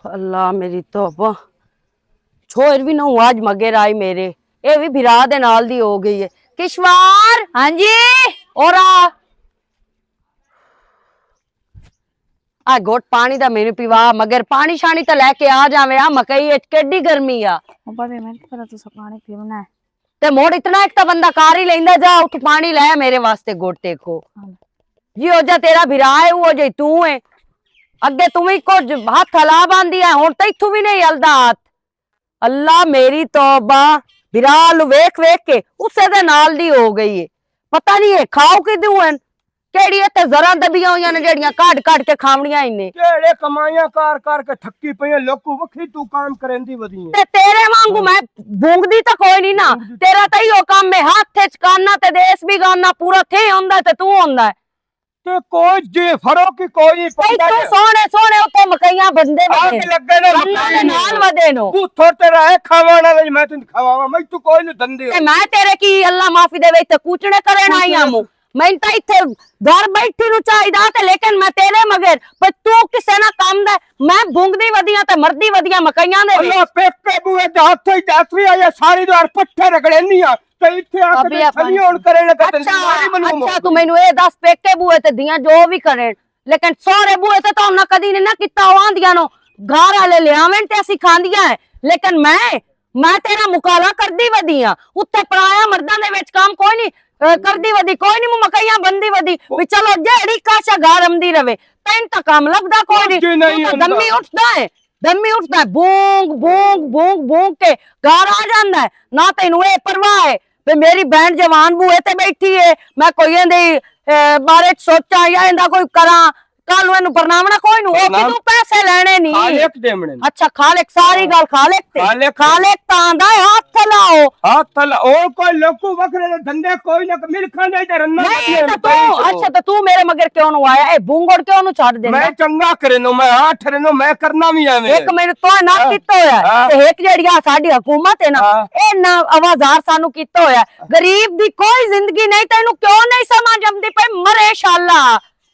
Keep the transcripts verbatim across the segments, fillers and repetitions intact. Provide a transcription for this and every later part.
اللہ میری توبہ۔ چھوڑ بھی نہ ہوں، آج مگر آئی میرے۔ اے بھی بھرا دے نال دی ہو گئی ہے۔ کشوار، ہاں جی۔ اور آ۔ آ گھٹ پانی دا مینوں پیوا، مگر پانی شانی تے لے کے آ جاویں۔ آ مکئی اچ کیڈی گرمی آ۔ ابا دے میں پتہ تساں پانی پیونا ہے۔ تے موڑ اتنا ایک تا بندہ کار ہی لیندا، جا اٹھ پانی لے میرے واسطے گھٹ تے کو۔ ہاں۔ جی او جا تیرا بھرا ہے، او جے تو ہے۔ اگے تو ہی کچھ ہاتھ ہلا باندی ہے، ہن تے اتھوں بھی نہیں ہلدا ہاتھ۔ اللہ میری توبہ، بھرا لو ویکھ ویکھ کے اسے دے نال دی ہو گئی ہے۔ پتہ نہیں ہے کھاؤ کی دوں ہیں، کیڑی تے ذرا دبیاں ہویاں نے جیڑیاں کڈ کڈ کے کھاونیاں ہی نے۔ کیڑے کمائیاں کار کر کے تھکی پئی ہیں، لوکو وکھی تو کام کریندی ودی ہیں۔ تے تیرے وانگو میں بونگدی تے کوئی نہیں نا۔ بونگدی تے تیرا تے ایہو کم ہے، ہاتھ وچ کانا تے دیس بھی گانا پورا تھے ہوندا تے تو ہوندا ہے۔ تے کوئی جے فرق ہی کوئی نہیں پئی پوندا تو ہے۔ سونے سونے اتھے مکئیاں بندے آگ ودے۔ لگے نا کانا دے مکئی نال نوں۔ ودے نو۔ تو تھوڑ تے رہے کھاواں والا، میں تینوں کھواواں، میں تو کوئی نہیں دندے تے ہو۔ میں تیرے کی اللہ معافی دے وچ تے کوچڑے کرن آئی ہاں مو۔ میں تاں اتھے گھر بیٹھی نوں چاہیدا تے لیکن میں تیرے مگر، پر تو کسے نہ کم دا، میں بونگدی ودیاں تے مردی ودیاں مکئیاں دے وچ۔ اللہ پیکے بوئے تے ہاتھ ہی جاتری آیا، ساری دوار پٹھے رگڑے نہیں آ، تے اتھے آ کے ابھی تے اپن چھلی ہون کرے لگا تے اچھا، ساری منوں اچھا، تو مینوں اے دس پیکے بوئے تے دیاں جو بھی کرن، لیکن سوہرے بوئے تے تو انہاں کدی نہیں نہ کیتا، او آندیاں نو گھر والے لے آون تے اسی کھاندیاں ہے، لیکن میں میں تیرا مقابلہ کردی ودی ہاں۔ اتھے پرایا مرداں دے وچ کام کوئی نہیں، اے، کردی ودی کوئی نہیں، مکئیاں بندی ودی۔ وی چلو جیڑی کاشا گھر امدی رہے، تین تا کام لبدا کوئی نہیں۔ کچھ نہیں تو ہوندا۔ دمی اٹھدا ہے، دمی اٹھدا ہے، بونگ، بونگ، بونگ، بونگ کے گھر آ جاندا ہے۔ نہ تینوں اے پرواہ ہے، وی میری بہن جوان بوئے تے بیٹھی ہے، میں کوئی ایندے، اے، بارے چ سوچاں یا ایندا کوئی کراں۔ کل نوں اینوں پرناونا کوئی نوں، او پرناو-، کدوں پیسے لینے نہیں۔ خالق دیونے نے۔ اچھا، خالق، ساری ہاں۔ گل خالق تے۔ خالق تے۔ خالق تاں آندا ہے، ہاتھ لاؤ۔ ہاتھ لاؤ، اور کوئی لوکو وکھرے دے دھندے کوئی نہ، ملکاں دے تے رننا نہیں، تے تو، اچھا، تے تو میرے مگر کیوں نوں آیا؟ اے بونگڑ کیوں نوں چھڈ دینا؟ میں چنگا کرینو، میں آٹھ رینو، میں کرنا بھی ایویں ایک ہے۔ منٹ تو نہ ہاں۔ کیتا ہویا۔ ہاں۔ تے ایک جیڑی آ ساڈی حکومت ہے نا، ہاں۔ اے نہ آوازار سانو کیتا ہویا۔ غریب دی کوئی زندگی نہیں، تینوں کیوں نہیں سمجھ آندی پئی؟ مرے شالا۔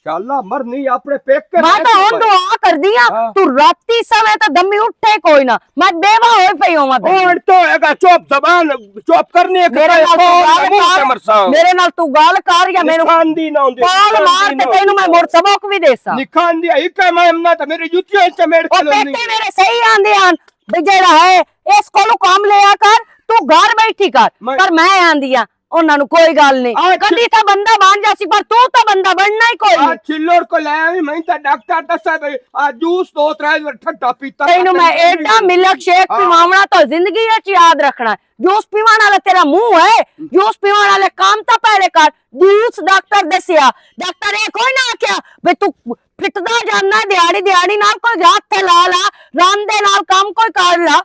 شالا مر نہیں، اپنے پیکے میں رہ تو کے ہن پائے۔ دعا کردی ہاں، ہاں۔ تو راتی سوے تو دمی اٹھے کوئی نہ، میں بیوہ ہوئی پئی ہوں او۔ ہن تو ہوئے گا، چپ زبان، چپ کرنی ہے کہ میرے نال تو گل منہ کر، تے مرساں۔ میرے نال تو گل کر یا مینوں نکھاندی نہ ہوندی، پال مار نکھاندی تے نہ تینوں میں ہوندی۔ مڑ سبق بھی دیساں۔ نکھاندی ہے، ایک ہے میں امنا تے میری جتیاں چمیڑ او کے لوندی۔ پیکے میرے صحیح آندے ہن، بھی جیڑا ہے، اس کولوں کم لیا کر، تو گھر بیٹھی کر، میں پر میں آندی ہاں، انہاں نوں کوئی گل نہیں۔ آ چ-، کدی تاں بندہ بن جاسی، پر تو تاں بندہ بننا ہی کوئی آ نہیں۔ چلڑ کو لے آئی، میں تاں ڈاکٹر دسا بھئی، آ جوس دو ترے وار ٹھنڈا پیتا، تینوں میں ایڈا ملک شیک ہاں۔ پیواونا تو زندگی وچ یاد رکھنا۔ جوس پیوان والا تیرا منہ ہے، جوس پیوان والے کام تاں پہلے کر۔ جوس ڈاکٹر دسیا، ڈاکٹر اے کوئی نہ آکھیا بھئی تو پھٹدا جاندا ہے، دیہاڑی دیہاڑی نال کوئی ہاتھ تے لا لا، رن دے نال کم کوئی کر لا۔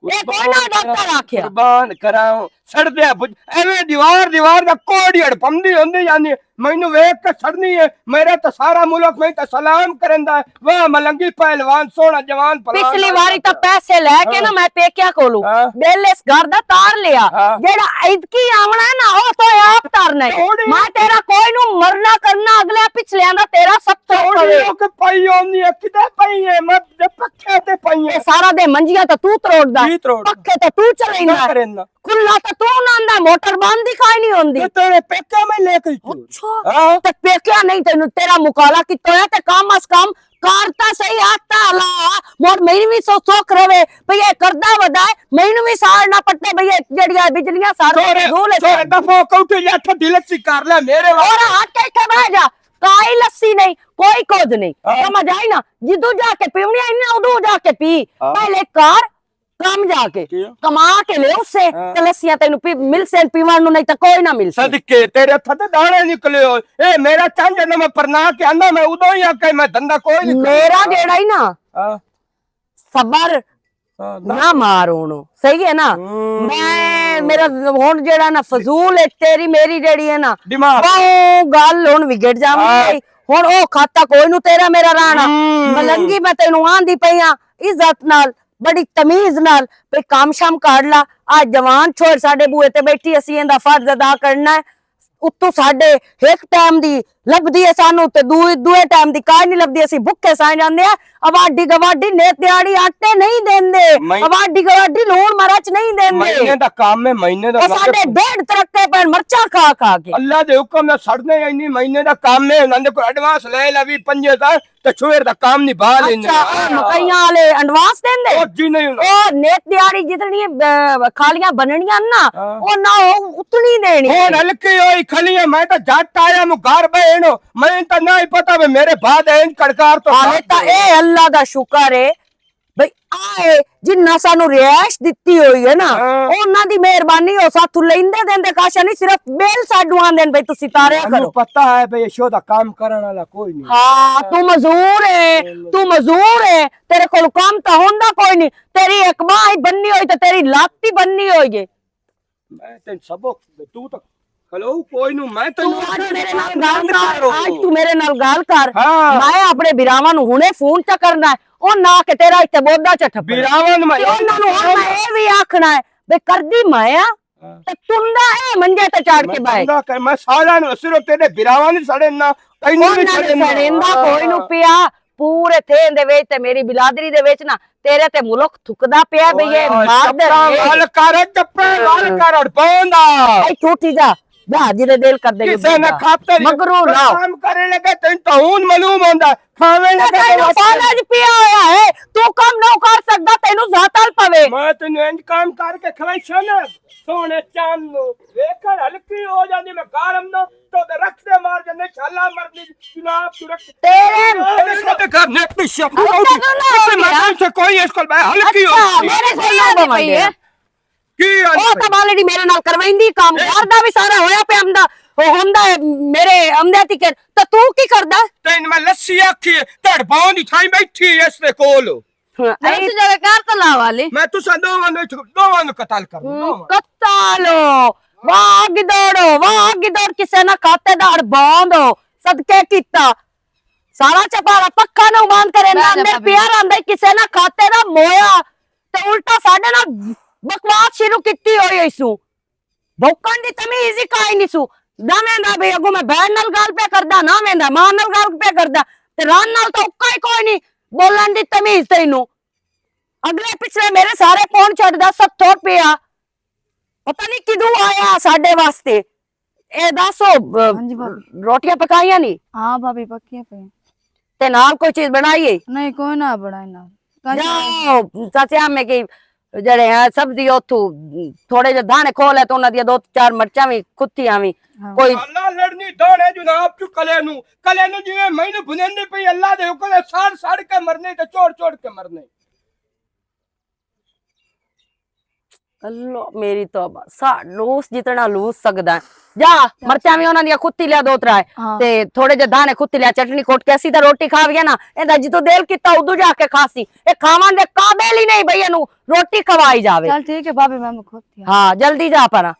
اے کوئی نہ ڈاکٹر آکھیا۔ قربان کراؤں، سڑدے بج-، ایویں دیوار، دیوار دا کوڑی اڑ پمدی ہوندی جاندی ہے۔ مینوں ویکھ کے سڑنی ہے، میرے تے سارا ملک میں تے سلام کرندا ہے۔ واہ ملنگی پہلوان، سوہنا جوان پہلوان۔ پچھلی واری تاں پیسے لے کے نا ہاں۔ میں پیکیاں کولوں ہاں۔ بل اس گھر دا تار لیا۔ ہاں۔ جیڑا ایدکی آونا ہے نا، او تو آپ تارنا ہے۔ تھوڑی میں تیرا کوئی نوں مرنا کرنا، اگلے پچھلیاں دا تیرا سب تو تھوڑی پوے۔ ہو کے پائی ہوندی ہے، کدے پائی ہے؟ میں دے پکے تے پائی ہے۔ اے سارا دے منجیاں تے تو تروڑدا ہے۔ جی تروڑ۔ پکے تے تو چلیندا ہے۔ کریندا۔ کھلا تے تو نہ آندا، موٹر بند دکھائی نہیں ہوندی۔ تے تیرے پیکے میں لے کے تو۔ اچھا۔ ہاں۔ تے پیکیا نہیں تینوں، تیرا مکالا کیتا ہویا تے کم از کم کر تاں صحیح، ہاتھ تاں ہلا۔ مڑ مینوں وی سو سوکھ رہے، بھئی اے کردا ودا ہے، مینوں وی ساڑ نہ پٹے، بھئی اے جڑیاں بجلیاں ساڑ سورے، فضول ہے۔ سورے دفعہ کو اٹھ جا، ٹھڈی لسی کر لے میرے واسطے۔ اور ہٹ کے اتھے بہ جا، کائی لسی نہیں، کوئی کچھ نہیں۔ ہاں۔ سمجھ آئی نا؟ جدوں جا کے پیونی آئی نا، ادوں جا کے پی۔ ہاں۔ پہلے کر کم جا کے، کیا؟ کما کے لے اسے، ہاں۔ تے لسیاں تینوں پی-، مل سین پیوان نوں، نہیں تے کوئی نہ مل سین۔ صدقے تیرے ہتھاں تے دانے نکلے ہوئے۔ اے میرا چنج نہ میں پرنا کے آندا، میں ادوں ہی آکھیا میں دھندا کوئی نہیں میرا کرنا۔ جیڑا ہی نا، ہاں۔ صبر ہاں، نہ۔ نہ مار ہونو، صحیح ہے نا؟ ہوں۔ میں، میرا ہن جیڑا نا فضول ہے، تیری میری جیڑی ہے نا، دماغ۔ او گل ہن وگڑ جاوی ہاں۔ ہے۔ ہن او کھاتا کوئی نو تیرا میرا رانا۔ ہوں۔ ملنگی میں تینوں آندی پئی ہاں، عزت نال، بڑی تمیز نال، بھئی کم شم کر لا۔ آ جوان چھوڑ ساڈے بوئے تے بیٹھی، اسی ایندا فرض ادا کرنا ہے۔ اتوں ساڈے ہک ٹائم دی لبدی ہے سانو تے دوئے دوئے ٹائم دی کائی نہیں لبدی، اسی بھکھے سائیں جاندے ہیں۔ آبادی گوادی نیت دیاڑی آٹے نہیں دیندے، میں آبادی گوادی لون مرچ نہیں دیندے۔ مہینے دا کام ہے، مہینے دا او کام ہے۔ ساڈے ڈیڑھ ترکے پین مرچاں کھا کھا کے۔ اللہ دے حکم نال سڑنے ہی نہیں، مہینے دا کام ہے، انہاں دے کوئی ایڈوانس لے لوی پنجے دا، تے چھویر دا کام نہیں باہر ہی اچھا، نہیں۔ او مکائیاں والے ایڈوانس دیندے؟ او جی نہیں ہونا۔ او نیت دیاڑی جتنی، اے، کھالیاں بننیاں نا، ہاں۔ او نہ او اتنی دینی ہن ہے۔ ہلکی ہوئی کھلیاں، میں تے جٹ آیا مو گھر بہن، میں تے نہ ہی پتا وے میرے بعد این کڑکار تو حالے بعد تا اے اللہ دا شکر ہے بھئی، آئے جنہاں سانو رہائش دتی ہوئی ہے نا، ہاں۔ انہاں دی مہربانی ہو ساتھ لیندے دیندے کاشا نہیں، صرف بیل ساڈو آندے نے بھئی تسی تاریا مینوں کرو۔ پتہ ہے بھئی ایشو دا کام کرن والا کوئی نہیں۔ ہاں، تو مزور ہے، تو مزور ہے، تیرے کول کام تا ہوندا کوئی نہیں، تیری ایک باہ ہی بننی ہوئی تے تیری لات ہی بننی ہوئی ہے۔ میں تین سبق، تو تک کھلو کوئی نو، میں تین تو اج میرے نال گل کر، اج تو میرے نال گل کر۔ ہاں۔ میں اپنے براواں نو ہنے فون چا کرنا ہے، او نہ کہ تیرا ایتھے بودا چا ٹھپنا ہے۔ براواں نو میں تے انہاں نو ہن میں اے وی آکھنا ہے، بے کردی میں آ، ہاں۔ تے تندا اے منجے تے چڑھ کے بائے۔ تندا کر، میں سالاں نو صرف تیرے براواں نو سڑے نہ، تینوں او نہ سڑے نہ۔ سڑیندا کوئی نو پیا، پورے تھے دے وچ تے میری بلادری دے وچ نا، تیرے تے ملک تھکدا پیا بھئی، اے اوئے، مرد چپڑا ہے۔ وال کر، چپڑا وال کر، اڑ پوندا۔ اے چھوٹی جا، جا جی دے دل کر دے کسے نہ کھاتے نہیں۔ مگرو لاؤ۔ کام کرے لگے تین تو ہون معلوم ہوندا، کھاوے تے لگے تینوں تو پالا جی پیا ہویا ہے، تو کم نہ کر سکدا، تینوں زاتل پوے۔ میں تینوں انج کام کر کے کھوائشاں نا، سونے چاند نو، ویکھن ہلکی ہو جاندی، میں گارم نہ تو تے رکھ دے مار جاندے، چھالا مرنی جناب، تو رکھ۔ تیرے اس کو تے گھر نیک پشا۔ اتنا تو نہ ہو میں گیا۔ سے کوئی اس کو میں ہلکی ہو اچھا، گئی۔ میرے سے نہ بمائی ہے۔ کی حال او ہے؟ تبالڑی میرے نال کرویندی کام، اے؟ گھر دا بھی سارا ہویا پیا ہمدا، او ہمدا ہے میرے ہمدے تکر۔ تے تو کی کردا؟ تین میں لسی آکھی، تڑ باندھ تھائی بیٹھی اس دے کول۔ ہاں، اے جڑے کار تلا والے۔ میں تساں دوواں نوں، دوواں نوں قتل کروں، ہوں، دوواں۔ قتل ہو، واہ گدڑو، واہ گدڑ، کسے نہ کھاتے دا اڑباند ہو، صدقے کیتا۔ سارا چپارا پکا نہ بند کرے، نہ بس، اندر بس۔ پیار آندے، کسے نہ کھاتے دا مویا۔ تے الٹا ساڈے نال بکواس شروع کیتی ہوئی سو۔ بھوکن دی تمیز ہی کائے نہیں سو۔ نہ ویندا بھئی اگوں میں بہن نال گل پیا کردا، نہ ویندا ماں نال گل پیا کردا۔ تے رن نال تاں اکا ہی کوئی نہیں، بولن دی تمیز تینوں۔ اگلے پچھلے میرے سارے پون چھڈدا، ستھو پیا۔ پتہ نہیں کدوں آیا ساڈے واسطے۔ اے دسو، ب-، ہاں جی بھابی۔ روٹیاں پکائیاں نہیں؟ ہاں بھابی، پکیاں پئیاں۔ تے نال کوئی چیز بنائی ہے؟ نہیں، کوئی نہ بنائی نال۔ جاؤ، چاچے آمے کی جڑے ہیں سبزی اوتھو تھوڑے جے دانے کھول لے تے انہاں دی دو چار مرچاں وی کھتیاں وی۔ ہاں۔ کوئی اللہ لڑنی دانے جناب چ کلے نو، کلے نو جویں مینوں بنیندی پئی اللہ دے حکم دے سڑ سڑ کے مرنے تے چوڑ چوڑ کے مرنے۔ اللہ میری توبہ، سا لوس جتنا لوس سکدا ہے۔ جا، مرچاں وی انہاں دیاں کھتی لیا دو ترائے۔ ہاں۔ تے تھوڑے جے دانے کھتی لیا، چٹنی کھوٹ کے اسی تے روٹی کھا وی ہے نا۔ ایندا جدوں دل کیتا، ادوں جا کے کھاسی۔ اے کھاون دے قابل ہی نہیں بھئی، اینوں روٹی کھوائی جاوے۔ چل ٹھیک ہے بھابی، میں کھوتی ہاں۔ ہاں، جلدی جا پراں۔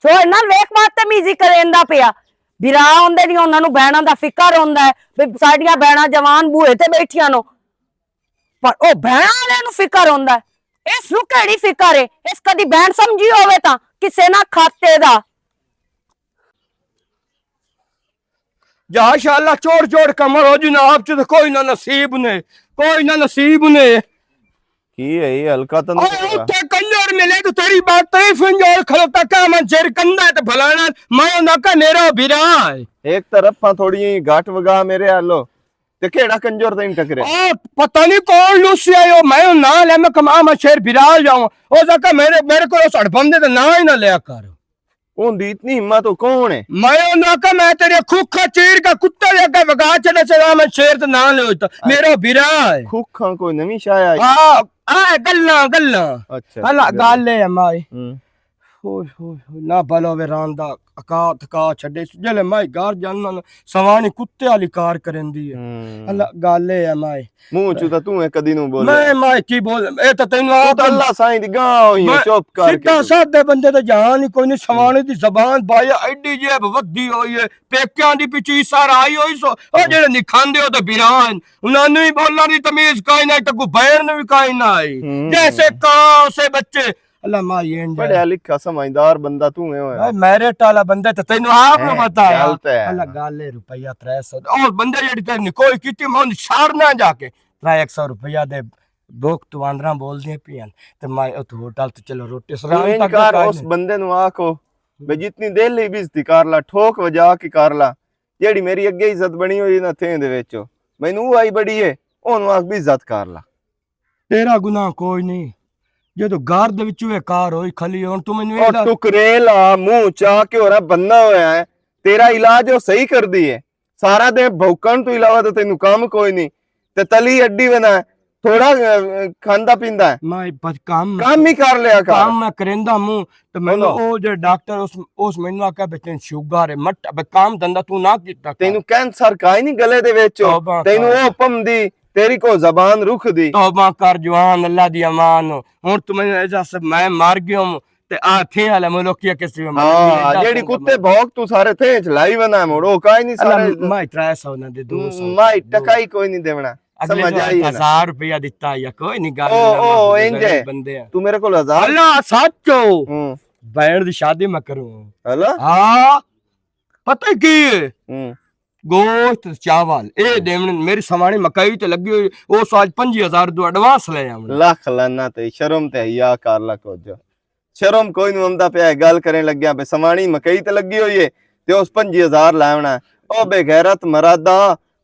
چھوڑ نال ویکھ بات تمیزی کریندا پیا۔ بھرا ہوندے نہیں، انہاں نوں بہناں دا فکر ہوندا ہے۔ بھئی ساڈیاں بہناں جوان بوہے تے بیٹھیاں نو۔ پر او بہن والے نوں فکر ہوندا ہے۔ اس نوں کیڑی فکر ہے؟ اس کدی بہن سمجھی ہووے تاں کسے نہ کھاتے دا۔ جا شاء اللہ چوڑ چوڑ کمر ہو جناب چ تے کوئی نہ نصیب نے، کوئی نہ نصیب نے۔ کی ہے یہ ہلکا تندر اوئے ہے؟ اتھے کنجر ملے تو تیری بات تعریف انجوڑ کھلوتا کیا من چیر کندا ہے تے بھلانا میں نہ کہ میرا بھرا ہے۔ ایک طرف ہاں تھوڑی گھٹ وگا میرے آلو۔ تے کیڑا کنجر تین ٹکریا؟ او پتہ نہیں کون لوسی آئے ہو، میں نہ لے میں کما میں شیر بھرا جاؤں۔ او زکا میرے، میرے کو سڑ بندے تے نہ ہی نہ لیا کر۔ اون دی اتنی ہمت ہو کون ہے؟ میں انہاں کا میں تیرے کھوکھا چیر کا کتے دے اگے وگا چلے چلا میں شیر تے نہ لے ہوتا۔ میرا بھرا ہے۔ کھوکھا کوئی نویں شایا ہے؟ ہاں، آ گلاں، گلاں۔ اچھا، ہلا گل۔ گل ہے مائی۔ ہوں۔ ہوئے ہوئے ہوئے، نہ بلو وے ران دا اکا تھکا چھڈے۔ جلے مائی گھر جاننا نا، سوانی کتے والی کار کریندی ہے۔ ہوں۔ اللہ گل اے ہے مائی۔ منہ چوں تاں توں اے کدی نوں بولے۔ میں مائی کی بول، اے تاں تینوں توں آپ تاں اللہ سائیں دی گاں ہوئی ہے، میں چپ کر کے سیدھا توں۔ سادے بندے تے جہان ہی کوئی نہیں، سوانی دی زبان بایا ایڈی جیب ودی ہوئی ہے، پیکیاں دی پچھو سار آئی ہوئی سو، او جڑے نکھاندے ہو تے بیران، انہاں نوں ہی بولن دی تمیز کائنا، تے کو بیر نوں بھی کائنا آئی۔ ہوں۔ جیسے کاں سے بچے، اللہ مائی اینڈ پڑھیا لکھا سمجھدار بندہ تو ہے ہویا۔ بھائی میرٹ والا بندہ تے تینوں آپ نو ہیں، پتا ہے۔ گل تے ہے۔ اللہ گل ہے روپیہ ترے سو۔ او بندے جڑی تے نکوئی کیتی، میں اون شارنا جا کے ترے ایک سو روپیہ دے۔ بوک تو آندرا بول دے پین۔ تے میں ات ہوٹل تے چلو روٹی تو سرائیں تک کار کھا اس لے۔ بندے نو آکھو، بے جتنی دل ہی بزتی کر لا، ٹھوک وجا کے کر لا۔ جیڑی میری اگے عزت بنی ہوئی نا تھیں دے وچ، مینوں او آئی بڑی ہے، اونوں آکھ بھی عزت کر لا۔ تیرا گناہ کوئی نہیں۔ جدوں گھر دے وچوں اے کار ہوئی کھلی، ہن تو مینوں او اے ٹکرے لا منہ چا کے ہورا بننا ہویا ہے۔ تیرا علاج او صحیح کر دی ہے۔ سارا دن بھوکن تو علاوہ تے تینوں کام کوئی نہیں۔ تے تلی اڈی بنا ہے۔ تھوڑا، اے، کھاندا پیندا ہے۔ میں بس کام کام ہی کر لیا کر۔ کام میں کریندا ہوں۔ تے مینوں بولو۔ او جو ڈاکٹر اس، اس مینوں آکھیا بچن شوگر ہے، مٹ، بے کام دھندا تو نہ کیتا کر۔ تینوں کینسر کائی نہیں گلے دے وچ۔ توبہ تینوں کر۔ او پم دی، تیری کو زبان رکھ دی۔ توبہ کر جوان، اللہ دی امان۔ ہن تو مینوں ایسا سب میں مر گیا ہوں۔ تے آ تھے والا ملوکی کسی میں مر گیا، ہاں، ایسا جیڑی سنگا کتے میں۔ بھوک تو سارے تھے چ لائی ونا موڑو، کائی نہیں اللہ سارے۔ مائی ترے سو نہ دے، دو سو، مائی دو۔ ٹکائی کوئی نہیں دیونا۔ اگلے سمجھ تو آئی نا۔ ہزار روپیہ دتا یا کوئی نہیں، گل او، نہ او، معاف، انج ہے۔ غریب بندے ہیں۔ تو میرے کو ہزار اللہ سچ ہو۔ ہوں۔ بہن دی شادی میں کروں۔ ہلو؟ ہاں۔ پتہ کی ہے؟ ہوں۔ گوشت، چاول، اے دیون، میری سوانی مکئی تے لگی ہوئی، او سو اج پنجی ہزار دو ایڈوانس لے آون۔ لکھ لانا تے شرم تے حیا کر لا کچھ۔ شرم کوئی نوں آندا پیا ہے، گل کرن لگیا پہ سمانی مکئی تے لگی ہوئی ہے تے اس پنجی ہزار لاونا ہے۔ او بے غیرت مرادا،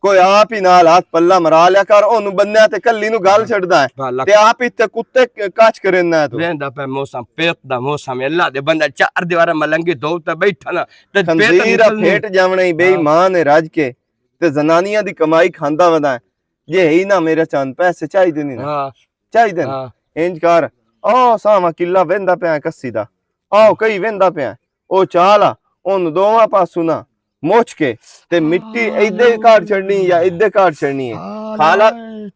کوئی آپ ہی نال ہاتھ پلہ مرا لیا کر، اونوں بندیاں تے کلی نوں گل چھڈدا ہے۔ بھلا تے آپ ہی تے کتے ک-، کچ کرنا ہے تو۔ ویندا پہ موسم، پیت دا موسم، اللہ دے بندہ چار دیوارہ ملنگی دو تے بیٹھا نا، تے پیت خنزیر نکلنی۔ پھیٹ جاونا ہی بے ہاں۔ ایمان ہے رج کے، تے زنانیاں دی کمائی کھاندا ودا ہے۔ جے ہی نہ میرے چاند پیسے چاہیدے نہیں نا۔ ہاں۔ چاہیدے نے۔ ہاں۔ انج کر، او ساواں قلعہ ویندا پیا کسی دا۔ آؤ، کئی ویندا پیا۔ او چال آ، اون دوواں پاسوں نہ مچ کے تے مٹی ایدے کاٹ چھڑنی یا ایدے کاٹ چھڑنی ہے۔ ہاں، کھالا،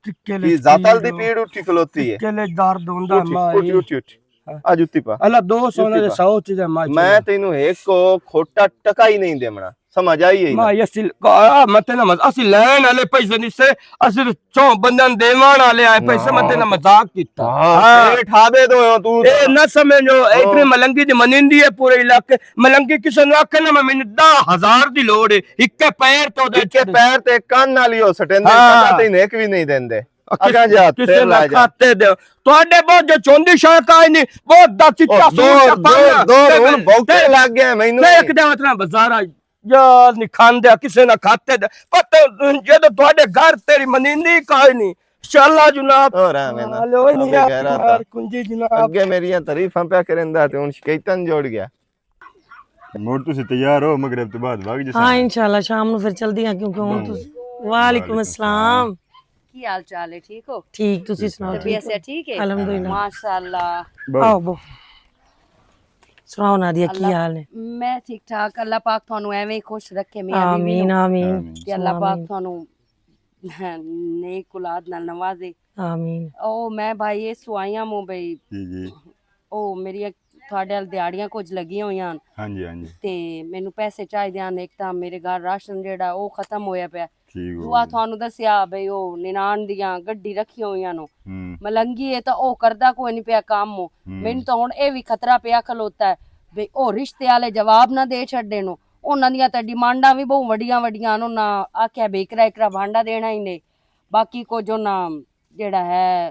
ٹکے لے یہ زاتل دی پیڑ اٹھی کھلوتی ہے۔ ٹکے لے درد ہوندا اٹھی، ماں اٹھی، اٹھی، اٹھی۔ ہاں۔ آ جتی پا۔ اللہ دو سو جتی نے پا۔ سو چیزیں ماں میں چیزیں۔ تینوں ایک کو کھوٹا ٹکا ہی نہیں دیونا۔ سمجھ آئی ہے نا؟ ماں، اسی، آ، مت نہ مز-، اسی لین والے پیسے نہیں سے، اسی تو چون بندن دیوان والے آئے پیسے، مت نہ مذاق کیتا۔ ہاں، ہاں۔ پیٹ ہابے دو ہو تو۔ اے نہ سمجھو، ہاں۔ اتنی ملنگی دی منندی ہے پورے علاقے۔ ملنگی کسے نوں آکھے نہ، میں، مینوں دہ ہزار دی لوڑ ہے، اکے پیر تو دے اکے چھوڑے۔ پیر تے کان نال ہی ہو سٹے، ہاں۔ پتہ تین ایک بھی نہیں دیندے۔ اگاں جا، کسے نہ کھاتے دے۔ تواڈے بہت جو چوندی شاہ کائے نہیں، بہت دا چٹا سوٹ دور، دور، دور، تے ہن بہت تے لگ گیا مینوں۔ تے ایک دے وطن بازار آئی۔ یار، نہیں کھاندے، کسے نہ کھاتے دے۔ پر تے جدوں تہاڈے گھر تیری منی نہیں، کائے نہیں۔ انشاءاللہ جناب۔ اور ایویں نہ۔ ہلو، نہیں ابے یار، غیرت آ۔ یار، کنجی جناب۔ اگے میریاں تعریفاں پیا کریندا تے ہن شکایتاں جوڑ گیا۔ مڑ تسی تیار ہو، مغرب تو بعد بھاگ جساں۔ ہاں، انشاءاللہ شام نوں پھر چلدی ہاں، کیونکہ ہن تسی۔ وعلیکم السلام۔ کی حال چال ہے؟ ٹھیک ہو؟ ٹھیک، تسی سناؤ، ٹھیک ہو؟ طبیعت صحت ٹھیک ہے؟ الحمدللہ۔ ماشاءاللہ۔ آؤ بو۔ سناؤ نادیہ، کی حال ہے؟ میں ٹھیک ٹھاک، اللہ پاک تھانوں ایویں ہی خوش رکھے، میاں بیوی نوں۔ آمین، آمین۔ کہ اللہ پاک تھانوں نیک اولاد نال نوازے۔ آمین۔ او میں بھائی، اے سوائیاں مو بھائی۔ جی، جی۔ او میری تھوڑے ال دیہاڑیاں کچھ لگیاں ہوئیاں ہن۔ ہاں جی، ہاں جی۔ تے مینوں پیسے چاہیدے ہن، ایک تاں میرے گھر راشن جیڑا او ختم ہویا پیا۔ ٹھیک ہو دعا گیا۔ تھانوں دسیا بھئی، او ننان دیاں گڈی رکھیاں ہوئیاں نو۔ ہوں۔ ملنگی ہے تاں او کردا کوئی نہیں پیا کام او۔ ہوں۔ مینوں تاں ہن اے وی خطرہ پیا کھلوتا ہے بھئی، او رشتے والے جواب نہ دے چھڈے نو۔ انہاں دیاں تاں ڈیمانڈاں وی بہوں وڈیاں وڈیاں ہن، انہاں آکھیا بھئی، اکرا اکرا بھانڈا دینا ہی نہیں۔ باقی کچھ انہاں جیڑا ہے۔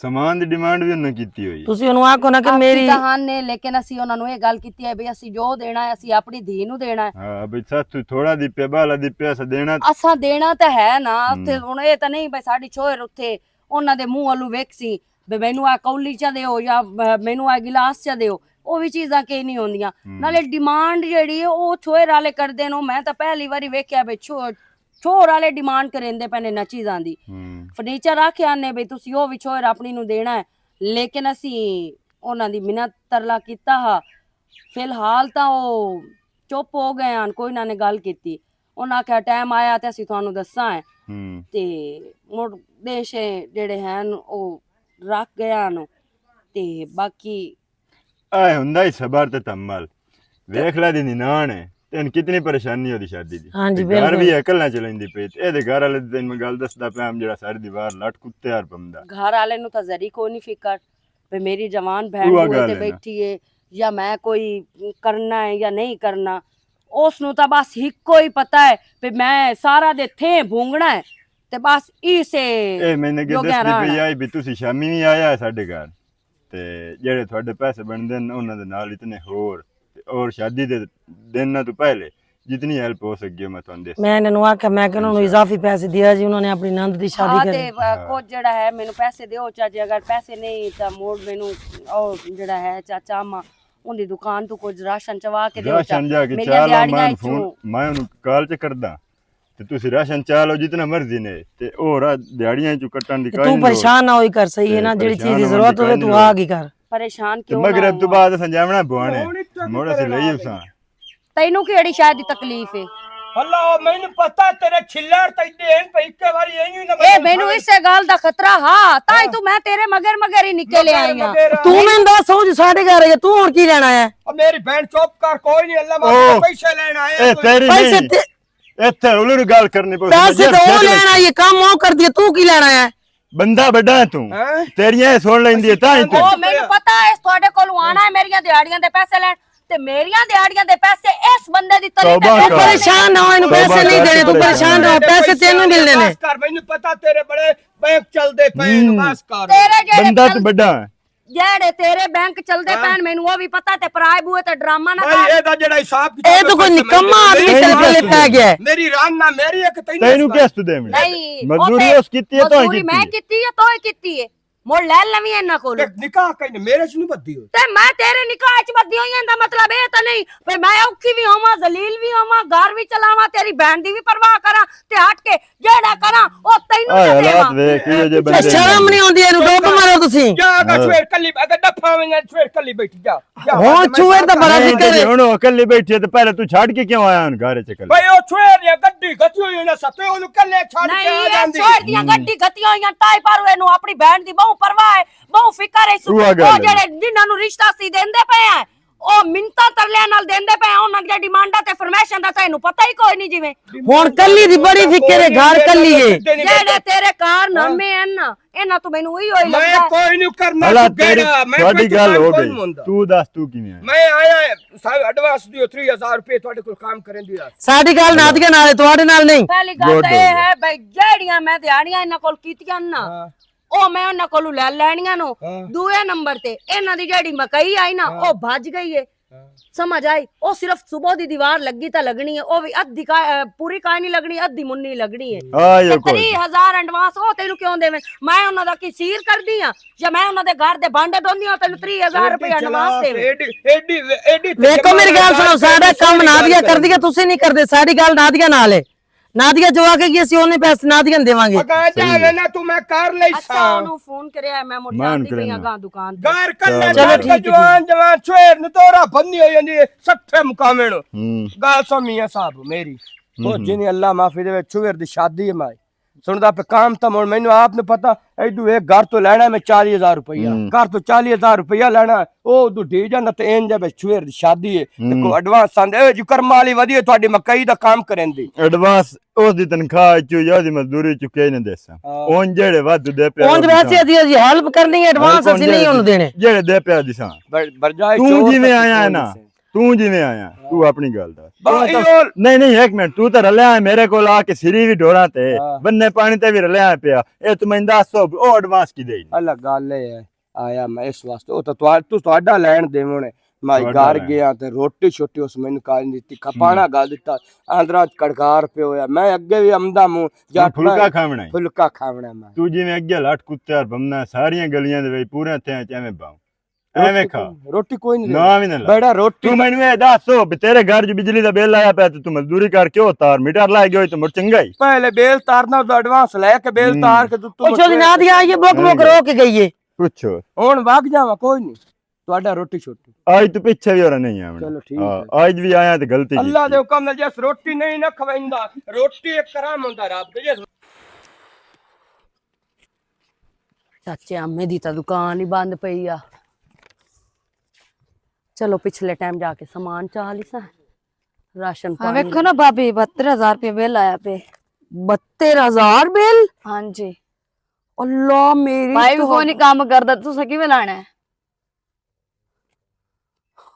سامان دی ڈیمانڈ وی انہاں کیتی ہوئی ہے۔ تسی انہاں آکھو نا کہ آکھی میری تاں ہن نے، لیکن اسی انہاں نوں اے گل کیتی ہے بھئی اسی جو دینا ہے، اسی اپنی دھی نوں دینا ہے۔ ہاں، بھئی ساتھ تو تھوڑا دی پیا، بالا دی پیا، اساں دینا۔ اساں دینا تے ہے نا، ہم۔ تے ہن اے تاں نہیں بھئی ساڈی چھوہر اتھے انہاں دے منہ ولوں ویکھسی، بھئی مینوں آ کولی چا دیو یا ب-، مینوں آ گلاس چا دیو، او وی چیزاں کہیں نہیں ہوندیاں۔ ہم۔ نالے ڈیمانڈ جیڑی ہے، او چھوہر والے کردے نو۔ میں تاں پہلی واری ویکھیا بھئی چھو-، چھوہر والے ڈیمانڈ کریندے پے نے انہاں چیزاں دی۔ ہم۔ فرنیچر آکھیا نے بھئی تسی او وی چھوہر اپنی نوں دینا ہے، لیکن اسی انہاں دی منت ترلا کیتا ہا۔ فی الحال تاں او چپ ہو گئے ہن، کوئی نہ نے گل کیتی۔ انہاں آکھیا ٹائم آیا تے اسی تھانوں دساں ہے۔ ہم۔ تے مڑ دیش جیڑے ہن او رکھ گئے ہن۔ تے باقی آئے ہوندا ہی صبر تے تحمل۔ ویکھ لے دی ننان ہے، تین کتنی پریشانی ہوندی شادی دی۔ ہاں جی، تے گھر بالکل۔ وی اکل نہ چلیندی پئی۔ تے اے دے گھر والے دی تین میں گل دسدا پیا، ہم جڑا ساری دیوار لٹ کتے ہر پمدا۔ گھر والے نوں تاں ذری کوئی نہیں فکر۔ پہ میری جوان بہن بوئے تے بیٹھی ہے، یا میں کوئی کرنا ہے یا نہیں کرنا، اس نوں تاں بس ہکو ہی پتہ ہے پہ میں سارا دے تھے بھونگنا ہے۔ تے بس ایسے اے میں نے کہ دسدی پئی آئی بھی تسی شامی وی آیا ہے ساڈے گھر، تے جیڑے تہاڈے پیسے بندے نے انہاں دے نال اتنے ہور، تے اور شادی دے دن نہ تو پہلے جتنی ہیلپ ہو سکی میں تہانوں دس۔ میں انہاں نوں آکھیا، میں کہ انہاں نوں اضافی پیسے دیا جی، انہاں نے اپنی نند دی شادی کرنی۔ تے کچھ جیڑا ہے مینوں پیسے دیو چاچے، اگر پیسے نہیں تاں موڑ مینوں او جیڑا ہے چاچا اماں ان دی دکان تو کچھ راشن چوا کے دیو چا۔ راشن جا کے میریاں چا لا، دیہاڑیاں میں چوں فون، میں انہوں کال چ کردا۔ تے تسی راشن چا لو جتنا مرضی نے، تے او را دیہاڑیاں چوں کٹن دی تے کائی تو نہیں لوڑ۔ پریشان نہ ہوئی کر، صحیح ہے تے نا، جیڑی پریشان چیز دی ہونے دی ضرورت کائی ہوے نہیں تو لوڑ۔ آ گئی کر۔ پریشان تے کیوں نہ مغرب تو ہوا؟ بعد اساں جاونا بوانے، تے مڑ اساں لئی اساں۔ تینوں کیڑی شاید دی تکلیف ہے؟ اللہ، او مینوں پتہ تیرے چھلڑ تے ایڈے ہیں، پہ اکے واری اینی نہ اے مینوں اسے گل دا خطرہ ہا، تاں ہی تو میں تیرے مگر مگر ہی نکلے آئی ہاں۔ تو میں دس، او جو ساڈے گھر ہے، تو ہن کی لینا ہے؟ او میری بہن چپ کر، کوئی نہیں، اللہ ماں پیسے لینا ہے۔ اے تیری پیسے نہیں۔ تے ایتھے اولو نوں گل کرنی پوسی۔ پیسے تے او لینا، یہ کام او کر دیا، تو کی لینا ہے؟ بندہ بڑا ہے تو۔ تیریاں سن لیندی ہے تاں ہی تو۔ او مینوں پتہ ہے اس تہاڈے کولوں آنا ہے میریاں دیہاڑیاں دے پیسے لین، تے میریاں دیہاڑیاں دے پیسے اس بندے دی تلی تے۔ پریشان نہ ہو، اینوں پیسے نہیں دینے، تو پریشان نہ ہو، پیسے تینوں ملنے نے۔ بس کر، مینوں پتہ تیرے بڑے بینک چلدے پے، بس کر۔ تیرے جیڑے بندہ تو بڑا ہے۔ جیڑے تیرے بینک چلدے پین، مینوں او وی پتہ تے پرائے بوئے تے ڈرامہ نہ کر۔ اے دا جیڑا حساب کتاب اے تو کوئی نکما آدمی سر پہ لے پے گیا ہے۔ میری ران نہ میری ایک تینوں تینوں کس تو دیویں؟ نہیں، مزدوری اس کیتی ہے تو ہی مزدوری میں کیتی ہے۔ کیتی ہے، تو ہی کیتی ہے۔ مول لے لویں انہاں کول۔ تے نکاح کہیں میرے چ نہیں بدھی ہوئی۔ تے میں تیرے نکاح چ بدھی ہوئی ہاں، دا مطلب اے تاں نہیں پہ میں اوکھی وی ہوواں، ذلیل وی ہوواں، گھر وی چلاواں، تیری بہن دی وی پرواہ کراں، تے ہٹ کے جیڑا کراں، او تینوں آئے حالات ویکھ کے جے بندے شرم نہیں ہوندی، اینوں ڈوب مارو تسی۔ جا اگر سویر کلی، اگر ڈفا وینا سویر کلی بیٹھی جا۔ ہن سویر دا بڑا ذکر ہے۔ ہن او کلی بیٹھی ہے تے پہلے تو چھڈ کے کیوں آیا ہن گھر چ کلی؟ بھائی او سویر یا گڈی گتی ہوئی نہ ستے، اونوں کلے چھڈ کے آ جاندی۔ سویر دیاں گڈی گتی ہوئیاں ٹائی پر اینوں اپنی بہن دی بہوں پرواہ ہے، بہوں فکر ہے۔ او جڑے جنہاں نوں رشتہ سی دیندے پے ہیں، او منتاں ترلیاں نال دیندے پے، انہاں دیاں ڈیمانڈاں تے فرمائشاں دا تینوں پتہ ہی کوئی نہیں۔ جویں ہن کلی دی بڑی فکر ہے، گھر کلی ہے۔ جیڑے تیرے کارنامے ہیں نا، انہاں تو مینوں وی ہوئی لگدا ہے۔ کوئی نہیں کرنا، بھلا تو تیری، گیڑا، میں تہاڈی گل ہو گئی۔ تو دس تو کیویں آیا؟ میں آیا ہے، سارے ایڈوانس دیو، تری ہزار روپے تہاڈے کول کام کرن دی۔ ساڈی گل نادیہ نال ہے، تہاڈے نال نہیں۔ پہلی گل تو یہ ہے بھائی، جیڑیاں میں دیہاڑیاں انہاں کول کیتیاں نا، او میں انہاں کولوں لے لینیاں نو۔ دوئے نمبر تے انہاں دی جیڑی مکئی آئی نا، او بھج گئی ہے۔ سمجھ آئی؟ او صرف صبح دی دیوار لگی تا لگنی ہے، او وی ادھی کا-، اے، پوری کائے نہیں لگنی، ادھی منی لگنی ہے۔ تے تری ہزار ایڈوانس او تینوں کیوں دیویں؟ میں انہاں دا کی سیر کر دی ہاں یا میں انہاں دے گھر دے بانڈے ڈوندی ہاں، تینوں تری ہزار روپے ایڈوانس دیویں؟ ویکھو میری گل سنو، ساڈا کم نادیہ کر دی ہے، تسی نہیں کردے، ساڈی گل نادیہ نال ہے۔ نادیہ جو آ کے گئی سی، اونے پیسے نادیہ نوں دیواں گے۔ اگاں جاوے نا تو میں کر لئی اچھا، ساں۔ اونوں فون کریا، میں مڑ جاندی پئی آں گاں دکان تے۔ گھر کلے چلو ٹھیک ہے، جوان، جوان شوہر نوں دورہ بندی ہوئی جاندی ہے، سٹھے مقامے نوں۔ گل سو میاں صاحب میری۔ او جنی اللہ معافی دے، شوہر دی شادی ہے مائی۔ سندا پہ کام تاں مڑ مینوں آپ نوں پتہ، ایڈو ایک گھر تو لینا میں چالی ہزار روپیہ۔ گھر تو چالی ہزار روپیہ لینا، او دو ڈی جانا تے این جے بے شوہر دی شادی ہے۔ تے کو ایڈوانس آندے، اے جو کرم والی ودی ہے، تہاڈی مکئی دا کام کرن دی۔ ایڈوانس اس دی تنخواہ چوں یا دی مزدوری چوں کئی نہ دیساں۔ اون جیڑے ودھ دے پیا اون ویسے دی ہیلپ کرنی ہے، ایڈوانس اسی نہیں اون دینے۔ جیڑے دے پیا دیساں۔ برجائے تو جیویں آیا ہے نا، تو جیویں آیا، تو اپنی گل دا۔ نہیں، نہیں، ایک منٹ، تو تے رلیا ہے میرے کول آ کے سری وی ڈھوڑا تے، بننے پانی تے وی رلیا ہے پیا۔ اے تو میں دس سو، او ایڈوانس کی دے؟ الگ گل ہے۔ آیا میں اس واسطے، او تو تہاڈا لین دیون ہے۔ میں گھر گیا تے روٹی شوٹی اس مینوں کھا نہیں دتی، کھپانا گل دتا، اندرا کڑکار پہ ہویا۔ میں اگے وی امدا موں، جٹ پھلکا کھاونا ہے۔ پھلکا کھاونا ہے میں۔ تو جیویں اگے لٹ کتے اور بمنا ساریاں گلیاں دے وچ پورے تھے چ ایویں باؤں۔ ایویں کھا۔ روٹی کوئی نہیں نہ وی نہ لا۔ بیڑا روٹی تو مینوں اے دس، او تیرے گھر جو بجلی دا بل آیا پیا تے تو مزدوری کر کے او تار میٹر لا گیا ہوئی تے مر چنگا ہی۔ پہلے بل تارنا، تو ایڈوانس لے کے بل تار کے تو، تو پچھو دی نادیہ آئی ہے، بک بک رو کے گئی ہے۔ پچھو۔ ہن وگ جاواں، کوئی نہیں۔ تہاڈا روٹی شوٹی۔ آج تو پچھے وی اور نہیں آونا۔ چلو ٹھیک ہے۔ آج وی آیا تے غلطی کیتی۔ اللہ دے حکم نال جس روٹی نہیں نہ کھویندا، روٹی ایک کرم ہوندا رب دے، جس چاچے امے دی تاں دکان ہی بند پئی آ۔ چلو پچھلے ٹائم جا کے سامان چا لیساں۔ راشن ہاں، پانی ویکھو نا بھابی، بہتر ہزار روپے بل آیا پے۔ بہتر ہزار بل؟ ہاں جی۔ اللہ میری بھائی وی تو کوئی نہیں کم کردا، تساں کیویں لانا ہے؟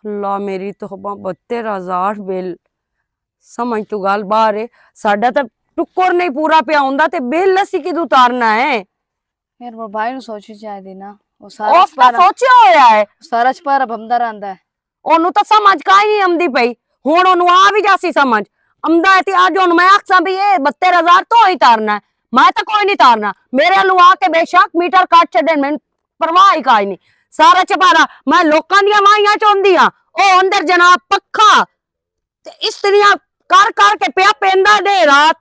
اللہ، میری توبہ، بہتر ہزار بل۔ سمجھ تو گل باہر ہے۔ ساڈا تے ٹکر نہیں پورا پیا ہوندا، تے بل اسی کدوں اتارنا ہے؟ یار، وہ بھائی نوں سوچی چاہیے نا۔ وہ سارا اس کا سپارا، سوچیا ہویا ہے۔ سارا سپارا بمدا رہندا ہے۔ اونوں تاں سمجھ کائیں نہیں آندی پئی۔ ہن اونوں آ وی جاسی سمجھ۔ آندا ہے تے اج ہن میں آکھساں بھی اے بہتر ہزار تو ہی تارنا ہے۔ میں تاں کوئی نہیں تارنا۔ میرے لوا کے بے شک میٹر کٹ چھڈن، مینوں پرواہ ہی کائیں نہیں۔ سارا چپارا میں لوکاں دیاں ماہیاں چوندی ہاں۔ او اندر جناب پکھا تے استریاں کر کر کے پیا پیندا دے رات۔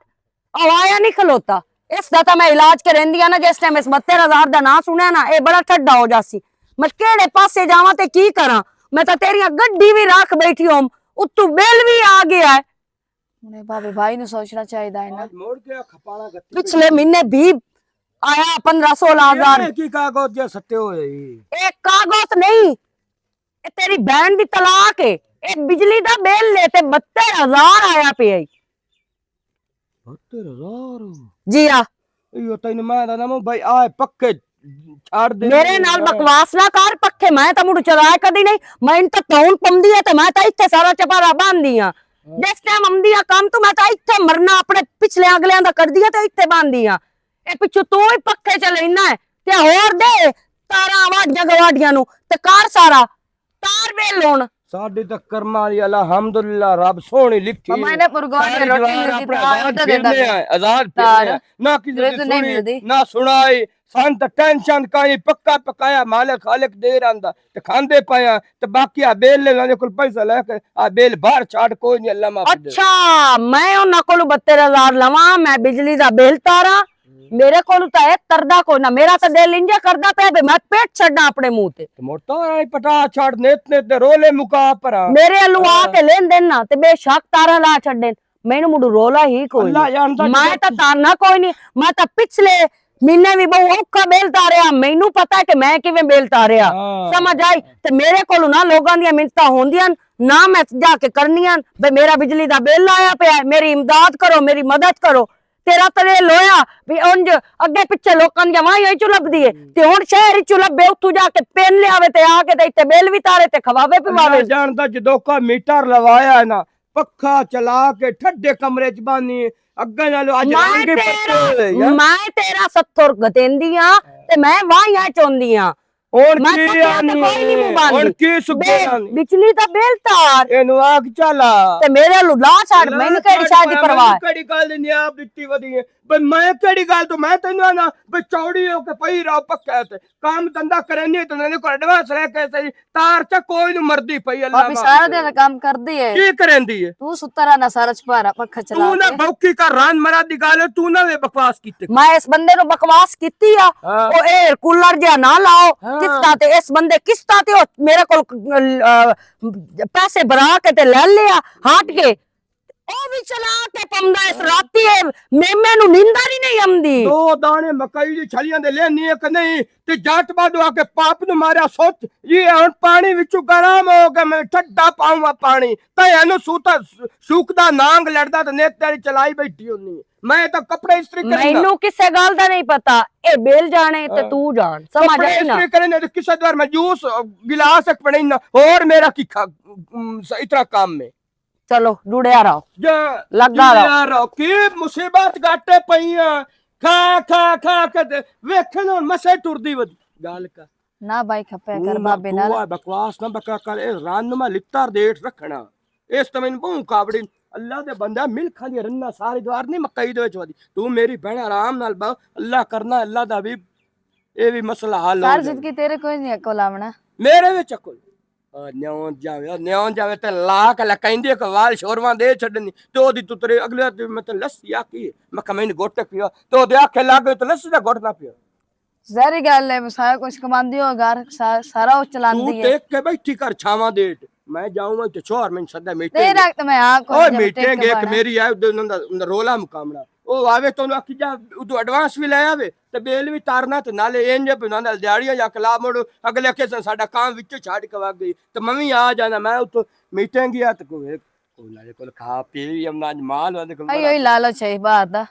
او آیا نہیں کھلوتا۔ اس دا تاں میں علاج کریندی ہاں نا، جس ٹائم اس بہتر ہزار دا ناں سنیا نا، اے بڑا ٹھڈا ہو جاسی۔ میں کیڑے پاسے جاواں تے کی کراں؟ میں تاں تیریاں گڈی وی رکھ بیٹھی ہوم، اتوں بل وی آ گیا ہے۔ انہیں بابے بھائی نوں سوچنا چاہیدا ہے نا۔ آج موڑ کے کھپانا گتی پچھلے مہینے بھی آیا پندرہ سولہ ہزار۔ یہ کی کاغذ جا سٹے ہوئے ہی؟ اے کاغذ نہیں، اے تیری بہن دی طلاق ہے۔ اے بجلی دا بل لے تے بہتر ہزار آیا پیا ای۔ بہتر ہزار؟ جی ہاں۔ ایو تینوں میں دا نام بھائی آئے پکے چھاڑ دے۔ میرے نال بکواس نہ کر، پکے میں تاں مڑ چلائے کدی نہیں۔ میں ان تاں تون پمدی ہے تے میں تاں ایتھے سارا چپارا باندھی ہاں۔ جس ٹائم آمدی ہاں کم تو میں تاں ایتھے مرنا، اپنے پچھلے اگلیاں دا کردی ہاں تے ایتھے باندھی ہاں۔ اے پچھو تو ہی پکے چلینا ہے۔ تے ہور دے تاراں واڈیاں گواڈیاں نوں تے کار سارا تار بے لون۔ ساڈے تے کرماں دی الحمدللہ رب سوہنی لکھی۔ میں نے پرگوان ساری روٹی دیوار ملدی اپنے تاں آزاد ادھر دیندا پھرنے پیا۔ آئے، آزاد پھرنے تاں آئے۔ نہ کسی ضرورت دی نہیں سنی، ملدی۔ نہ سنائی۔ سن تے ٹینشن کائیں، پکا پکایا مالک خالق دے رہندا تے کھاندے پایا۔ تے باقی آ بیل لے، انہاں کول پیسہ لے کے آ بیل باہر چھاڑ، کوئی نہیں، اللہ معاف دے۔ اچھا، میں انہاں کولوں بہتر ہزار لواں، میں بجلی دا بل تاراں؟ میرے کولوں تاں اے تردا کوئی نہ، میرا تاں دل انجا کردا پیا بے میں پیٹ چھڈاں اپنے منہ تے۔ تے مڑ تو اے پٹا چھڑ نیت نیت دے رولے مکا پرا۔ میرے الو آ کے لین دین نا تے بے شک تارا لا چھڈن۔ مینوں مڑو رولا ہی کوئی اللہ نہیں۔ جاندا میں جدوں تاں تارنا کوئی نہیں، میں تاں پچھلے مہینے وی بہوں اوکھا بل تاریا، مینوں پتہ ہے کہ میں کیویں بل تاریا۔ ہاں۔ سمجھ آئی؟ تے میرے کولوں نہ لوگاں دیاں منتاں ہوندیاں، نہ میں جا کے کرنیاں، بے میرا بجلی دا بل آیا پیا ہے، میری امداد کرو، میری مدد کرو۔ تیرا تے لویا بھی انج اگے پچھے لوکاں دیاں واہیاں وچوں لبدی ہے، تے ہن شہر وچوں لبے، اتھوں جا کے پین لے آوے تے آ کے تے ایتھے بل وی تارے تے کھواوے پواوے۔ اللہ جاندا جدوں کا میٹر لوایا ہے نا، پکھا چلا کے ٹھڈے کمرے چ بانی، اگے نالوں اج میں رنگ ہی تیرا، پکے ہوئے یار۔ میں تیرا ستھر گتیندی ہاں تے میں واہیاں چوندی ہاں۔ ہن میں کی پتہ تے آنی کوئی نہیں ہے؟ منہ بند۔ ہن کی سکھے بے-، آنی؟ بجلی دا بل تار۔ اینو آگ چلا۔ تے میرے لو لا چھڑ، لا مینوں کیڑی چھڑ شاہ دی پرواہ؟ مینوں کیڑی گل نہیں آپ دتی ودی ہے؟ بے میں کیڑی گل تو میں تینوں آنا، بے چوڑی ہو کے پئی راہ پکا تے۔ کام دھندا کرے نہیں تے انہاں نے کوئی ایڈوانس لے کے صحیح۔ تار چا کوئی نوں مردی پئی اللہ بابی معاف سارا کرے۔ دن کام کردی ہے۔ کی کریندی ہے؟ تو ستا رہنا سارا چپارا پکھا چلا تو نہ کے۔ بوکی کا ران مرا دی گل ہے، تو نہ وے بکواس کیتے۔ میں اس بندے نوں بکواس کیتی آ۔ ہاں۔ او ایئر کولر جیا نہ لاؤ۔ ہاں۔ قسطاں تے اس بندے قسطاں تے او میرے کول، آ، پیسے بھرا کے تے لے لیا، ہٹ کے۔ او بھی چلا کے پمدا اس راتی اے میمے نوں نیندر ہی نہیں آمدی۔ دو دانے مکئی دی چھلیاں دے لینے ایک نہیں، تے جٹ بادو آ کے پاپ نوں ماریا سوچ، یہ ہن پانی وچوں گرم ہو کے میں ٹھڈا پاؤں پانی، تے اینوں سوتا، سوکدا نانگ لڑدا تے نیت تیری چلائی بیٹھی ہونی۔ میں تاں کپڑے استری کرینا۔ مینوں کسے گل دا نہیں پتا، اے بیل جانے تے ہاں۔ تو جان، سمجھ کپڑے آئی نا؟ استری کرینا تے کسے دور میں جوس، گلاس ایک بنینا، اور میرا کی کھا-، ام، س-، اتنا کام ہے۔ چلو، جڑیا رہو۔ جا، لگا رہو۔ جڑیا رہو۔ کی مصیبت گاٹے پئیاں؟ کھا، کھا، کھا کے تے ویکھن ہن مسے ٹردی ودی۔ گل کر۔ نہ بھائی، کھپیا کر تو نہ بابے نال۔ دعا بکواس نہ بکا کر، اے رن میں لتر دیٹھ رکھنا۔ اس تے میں بہوں کاوڑی، اللہ دے بندہ، ملکاں دی رناں ساری دوار نہیں مکئی دے وچ ودی۔ تو میری بہن آرام نال با، اللہ کرنا، اللہ دا حبیب، اے بھی مسئلہ حل ہو سر جائے۔ جد کی تیرے کوئی نہیں عقل آونا۔ میرے وچ عقل۔ آ، نیون جاوے، آ، نیون جاوے تے لا کے لکائندی ایک وال شورواں دے چھڈنی۔ تے او دی تو تیرے اگلے تے میں تے لسی آ کی، میں کمین گوٹے پیا۔ تے او دے آکھے لگ گئے تے لسی دا گوٹ نہ پیا۔ ظاہری گل ہے، سارا کچھ کماندی ہو گھر، سا-، سارا او تو چلاندی ہے۔ ٹیک کے بیٹھی کر چھاواں دیٹ۔ میں جاؤں تے چھوہر میں سدا میٹنگ۔ تیرا تے میں آ کوئی اوئے جب ٹیک میٹنگ کے ایک بانا۔ میری ہے، ادھر انہاں دا، انہاں دا رولا مقابلہ۔ او آوے تو انہاں کی جا، ادھر ایڈوانس بھی لے آوے، تے بیل بھی تارنا، تے نالے اینج پہ انہاں نال دیہاڑیاں یا کلا موڑ، اگلے کسے ساڈا کام وچوں چھڈ کے وگ گئی۔ تے میں وی آ جانا، میں اتھوں میٹنگ گیا تے کوئی، کوئی نالے کول کھا پی وی ہم نہ مال والے کول ایو ہی لالچ ہے بات دا۔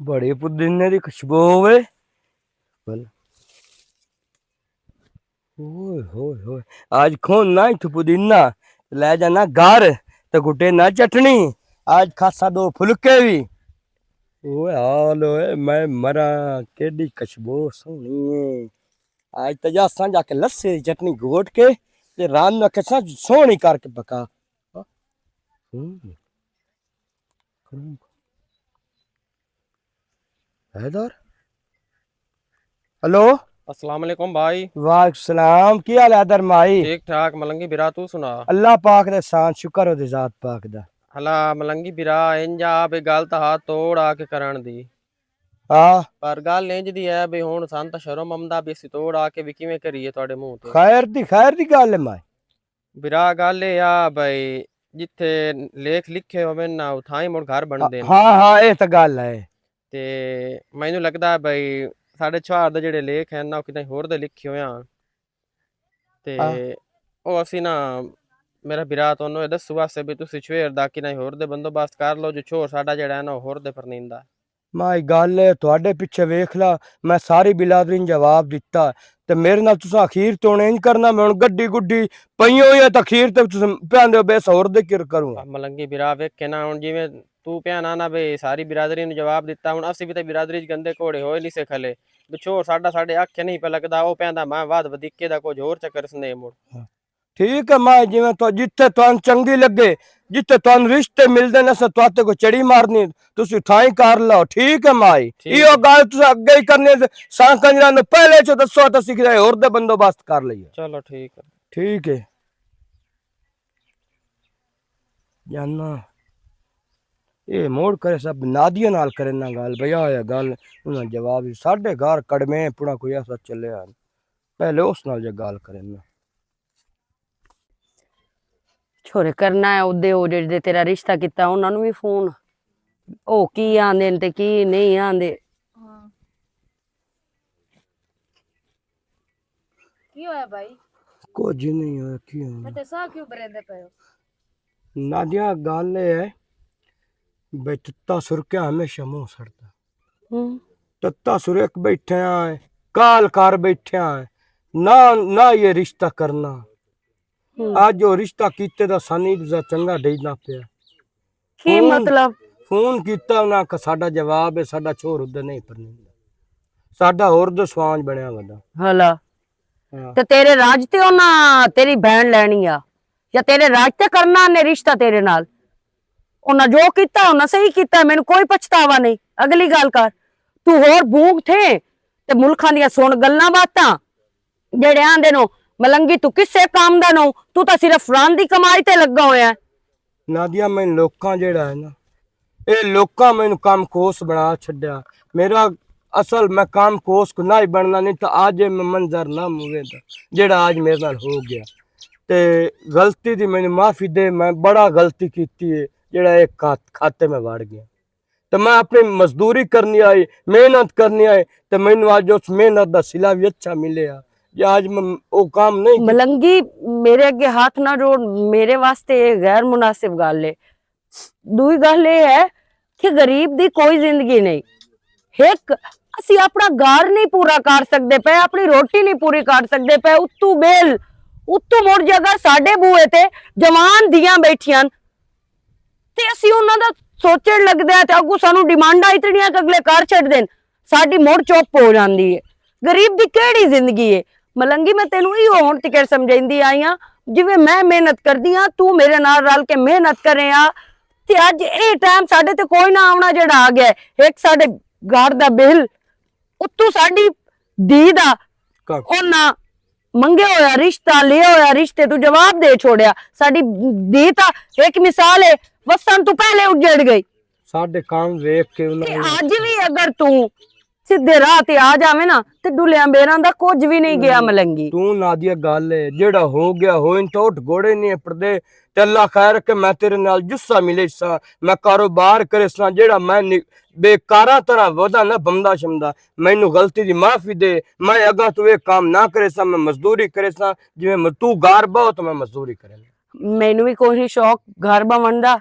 بڑے پودینے دی خوشبو ہوئے۔ بل۔ اوئے ہوئے ہوئے، آج کھون نہ ہی تھپو دینا، لے جانا گھر تے گٹے نہ چٹنی، آج کھاسا دو پھلکے وی۔ اوئے حال ہوئے، میں مراں، کیڈی خوشبو سوہنی ہے۔ آج تے جاساں جا کے لسے دی چٹنی گھوٹ کے تے رات نوں آکھساں سوہنی کر کے پکا۔ ہوں۔ حیدر؟ ہلو؟ السلام علیکم بھائی۔ وعلیکم السلام، کی حال ہے حیدر مائی؟ ٹھیک ٹھاک ملنگی برا، تو سنا؟ اللہ پاک دے احسان، شکر ہو دے ذات پاک دا۔ ہلا ملنگی برا، انجا آپ ایک گل تا ہاتھ توڑ آ کے کرن دی۔ ہاں۔ پر گل انج دی ہے بھی ہن سان تا شرم آمدا بھی اسی توڑ آ کے بھی کیویں کریے تہاڈے منہ تے۔ خیر دی، خیر دی گل ہے مائی۔ برا گل اے آ بھائی، جتھے لیکھ لکھے ہوون نا، اتھاں ہی مڑ گھر بنندے نے۔ ہاں، ہاں، اے تاں گل ہے۔ تے مینوں لگدا ہے بھائی، ساڈے چھوہر دے جڑے لیکھ ہن نا، او کتنے ہور دے لکھے ہوئے ہن۔ تے ہاں۔ او اسی نا، میرا برا تانوں اے دسو واسطے بھی تسی چھوہر دا کتنے ہور دے بندوبست کر لو، جو چھوہر ساڈا جڑا ہے نا، او ہور دے پرنیندا۔ مائی گل ہے، تہاڈے پچھے ویکھ لا، میں ساری بلادری نوں جواب دتا، تے میرے نال تساں اخیر تے ہن انج کرنا، میں ہن گڈی گڈی پئی ہوئی ہے، تے اخیر تے تساں پیاندے ہو بے سور دے کر کروں۔ آ ملنگی برا ویکھے نا، ہن جویں تو پیا نا، نا بے ساری برادری نوں جواب دتا، ہن اسی بھی تے برادری چ گندے گھوڑے ہوئے نہیں سے کھلے۔ بچھو ساڈا ساڈے اکھ نہیں پہ لگدا، او پیندا میں واد ودیکے دا کچھ ہور چکر سنے مڑ۔ ٹھیک ہے مائی، جویں تو جتھے تانوں چنگی لگے، جتھے تانوں رشتے ملدے نے، اساں تہاڈے کو چڑی مارنی، تسی اتھاں ہی کر لو۔ ٹھیک ہے مائی، ٹھیک ایہو ہے۔ گل تساں اگے ہی کرنی ہے، ساں کنجراں نوں پہلے چ دسو تے اسی کسے ہور دے بندوبست کر لئیے۔ چلو ٹھیک ہے۔ ٹھیک ہے۔ جاننا، اے موڑ کرے سب نادیہ نال کرے نہ گل، بھیا ہویا گل، انہاں جواب دی، ساڈے گھر کڑمے پڑا کوئی ایسا چلے آ، پہلے اس نال جے گل کرے نہ۔ چھوڑے کرنا ہے، اودے او جڑے تیرا رشتہ کیتا، انہاں نوں وی فون۔ او کی آندے نے تے کی نہیں آندے۔ ہاں۔ کی ہویا بھائی؟ کچھ نہیں ہویا، کی ہونا؟ میں تے ساہ کیوں بریندے پے ہو؟ نادیہ، گل اے ہے، بھئی تتا سرکیا ہمیشہ منہ سڑدا۔ ہوں۔ تتا سرک بیٹھے آئے، کال کر بیٹھے آئے، نہ، نہ یہ رشتہ کرنا۔ ہوں۔ اج او رشتہ کیتے دا سانی دا چنگا ڈینا پیا۔ کی فون، مطلب؟ فون کیتا انہاں آکھیا ساڈا جواب ہے، ساڈا چھوہر ادھر نہیں پرنیندا۔ ساڈا ہور دے سوانج بنیا ودا۔ ہلا۔ ہاں۔ تے تیرے راج تے انہاں تیری بہن لینی آ؟ یا تیرے راج تے کرنا نے رشتہ تیرے نال؟ انہاں جو کیتا، انہاں صحیح کیتا، مینوں کوئی پچھتاوا نہیں۔ اگلی گل کر، تو ہور بھونگ تھے تے ملکاں دیاں سن گلاں باتاں۔ جڑے آندے نو، ملنگی تو کسے کام دا نو، تو تاں صرف فران دی کمائی تے لگا ہویا ہے۔ نادیہ، میں لوکاں جڑا ہے نا، اے لوکاں مینوں کم کوس بنا چھڈیا۔ میرا اصل میں کم کوس کو نہ ہی بننا نہیں، تو آج اے میں منظر نہ موے دا، جڑا آج میرے نال ہو گیا۔ تے غلطی دی مینوں معافی دے، میں بڑا غلطی کیتی ہے، جڑا اے کھات-، کھاتے میں وڑ گیا۔ تے میں اپنی مزدوری کرنی آئی، محنت کرنی آئی، تے مینوں اج اس محنت دا صلہ وی اچھا ملیا۔ جے اج میں او کام نہیں کیتا۔ ملنگی، میرے اگے ہاتھ نہ جوڑ، میرے واسطے یہ غیر مناسب گل ہے۔ دوئی گل یہ ہے کہ غریب دی کوئی زندگی نہیں۔ ایک، اسی اپنا گھر نہیں پورا کر سکدے پے، اپنی روٹی نہیں پوری کر سکدے پے، اتو بیل، اتو مڑ جے اگر ساڈے بوئے تے جوان دیاں بیٹھیاں تے اسی انہاں دا سوچن لگدے آں تے اگوں سانوں ڈیمانڈاں اتنیاں کہ اگلے کر چھڈ دین، ساڈی مڑ چپ ہو جاندی ہے۔ غریب دی کیڑی زندگی ہے؟ ملنگی، میں تینوں ایہو ہن تکر سمجھاندی آئی ہاں، جویں میں محنت کردی ہاں، تو میرے نال رل کے محنت کرے آ، تے اج اے ٹائم ساڈے تے کوئی نہ آونا جڑا آ گیا ہے۔ ایک ساڈے گھر دا بل، اتوں ساڈی دھی دا کر۔ انہاں منگے ہویا رشتہ، لیا ہویا رشتے تو جواب دے چھوڑیا۔ ساڈی دھی تا ایک مثال ہے، وسن تو پہلے اجڑ گئی۔ ساڈے کام ویکھ کے انہاں تے نے اج بھی اگر تو سیدھے راہ تے آ جاویں نا، تے ڈلیاں بیراں دا کچھ بھی نہیں گیا ملنگی۔ تو نادیہ گل ہے، جیڑا ہو گیا ہو، ان تو اٹھ گوڑے نہیں پڑدے۔ تے اللہ خیر کہ میں تیرے نال جسا ملے ساں، میں کاروبار کرے ساں، جیڑا میں نی-، بیکاراں طرح ودا نہ بمدا شمدا، مینوں غلطی دی معافی دے۔ میں اگاں تو اے کام نہ کرے ساں، میں مزدوری کرے ساں، جویں م-، تو گار بہو تو میں مزدوری کرے ساں۔ مینوں وی کوئی شوق گھر بہن دا،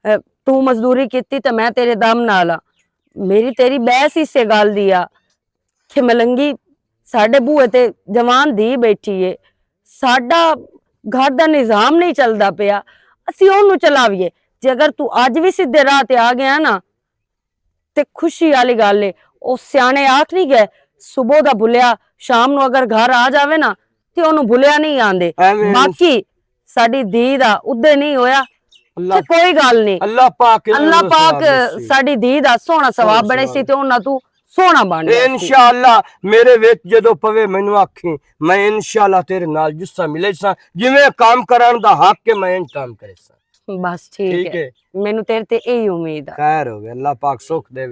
اے، تو مزدوری کیتی تے میں تیرے دم نال آ۔ میری تیری بحث اس گل دی آ کہ ملنگی ساڈے بوئے تے جوان دھی بیٹھی ہے، ساڈا گھر دا نظام نہیں چلدا پیا، اسی اونوں چلاویے۔ جے اگر تو اج وی سیدھے راہ تے آ گیا نا، تے خوشی والی گل ہے۔ او سیانے آکھ نہیں گئے، صبح دا بھلیا شام نو اگر گھر آ جاوے نا، تے اونوں بھلیا نہیں آندے۔ باقی ساڈی دھی دا ادے نہیں ہویا، تے کوئی گل نہیں۔ اللہ پاک ساڈی دھی دا سوہنا ثواب بنے سی تے انہاں تو سوہنا بن گیا سی۔ انشاءاللہ، میرے وچ جدوں پوے مینوں آکھیں، میں انشاءاللہ تیرے نال جسا ملے سا، جویں کام کرن دا حق ہے، میں انج کام کرے سا۔ بس ٹھیک ہے، مینوں تیرے تے ایہی امید آ۔ خیر ہوے، اللہ پاک سکھ دے۔